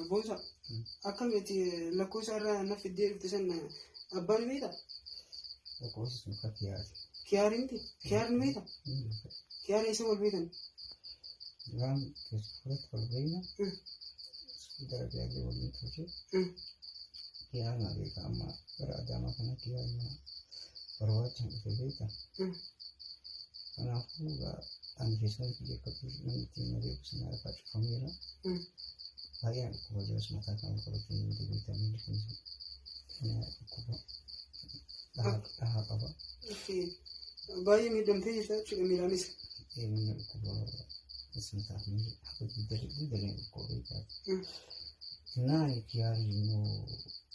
Boonsa akkamitti lakkoofsa irraa na fiddee dhufte san abbaan beektaa? Lakkoofsi sun kan kiyaati. Kiyaari miti? Kiyaari ni beektaa? Kiyaari eessa wal beektan? Duraan Feesbuukirratti wal beekna. Suuda Arabiyaallee waliin turre. Kiyaar na beeka amma gara Adaamaa kana kiyaar na barbaachaan dhufe beekta. Kanaafuu ani Feesbuukni kiyya akka dur namni ittiin na beeku sana harkaa cufameera. Baay'ee na dhukkuba jirus mataa kan ol qabachuu hin danda'u beekta miilli kunis na dhukkuba. Dhahaa qaba. Baay'ee miidhamtee jirta jechuudha miilaanis. Miila dhukkuba mataa fi miilli haga dugda na dhukkuba beekta. Innaan kiyaarii immoo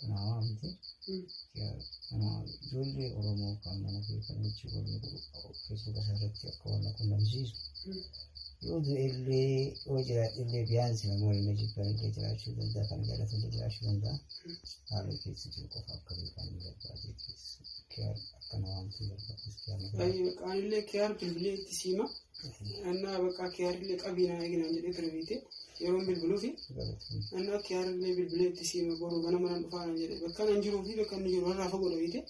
naa waamte. Ijoollee Oromoo kan mana beekan wajjin wal Feesbuuka isaa irratti akka wal na qunnamsiisu. Yoo du'e illee yoo jiraadhe illee biyaansi namoonni na jibban illee jiraachuu danda'a kan jaalatan illee jiraachuu danda'a. Haala keessa jiru qofa akka beekan hin barbaade kiyaar akka na waamtu hin barbaade kiyaar na Baay'ee bakka anillee kiyaar bilbilee itti siima. Annaa bakka kiyaarillee qabii naa eeginaan jedhee ture beekte yeroon bilbiluufi. Annaa kiyaarillee bilbilee itti siima boru ganama nan dhufaa naan jedhe bakka nan jiruu fi bakka inni jiru irraa fagoodha beekte.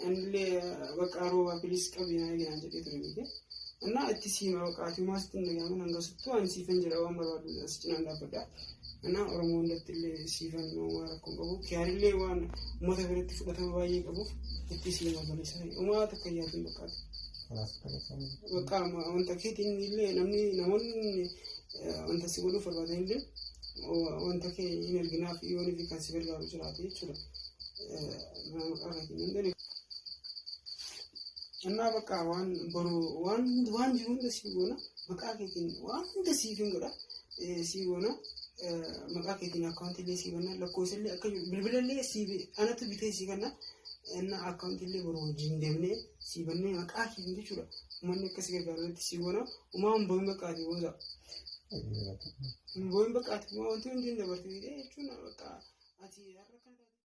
Anillee bakka roobaa pilis qabii naa eeginaan jedhee ture beekte. Annaa itti siima bakka ati homaa sitti hin dhaga'amin hanga suttuu ani siifan jedha waan barbaadu as cinaan dhaabbadha. Annaa Oromoo hundatti illee siifan homaa rakkoon qabu. Kiyaarillee waan uummata biratti fudhatama baay'ee qabuuf itti siima baleessa. Homaa takka yaadin bakka ati. Bakka wanta keetiin illee namni namoonni wanta si godhuuf barbaadan illee wanta kee hin erginaaf yoonii fi kan si gargaaru jiraate jechuudha. Maqaa keetiin hin dandeenye. Innaa bakka waan boru waan waan jiru hunda sii goona maqaa keetiin waan hunda siif hin godha sii goona maqaa keetiin akkaawuntii illee sii banna lakkoofsa illee akka bilbila illee sii anatu bitee sii kenna innaa akkaawuntii illee boru wajjin deemnee sii bannee maqaa keetiin jechuudha uummanni akka si gargaarutti sii goona umaa hin boo'in bakka ati boonsa hin boo'in bakka ati wanti hundi hin dabarte jechuun bakka ati har'a kana.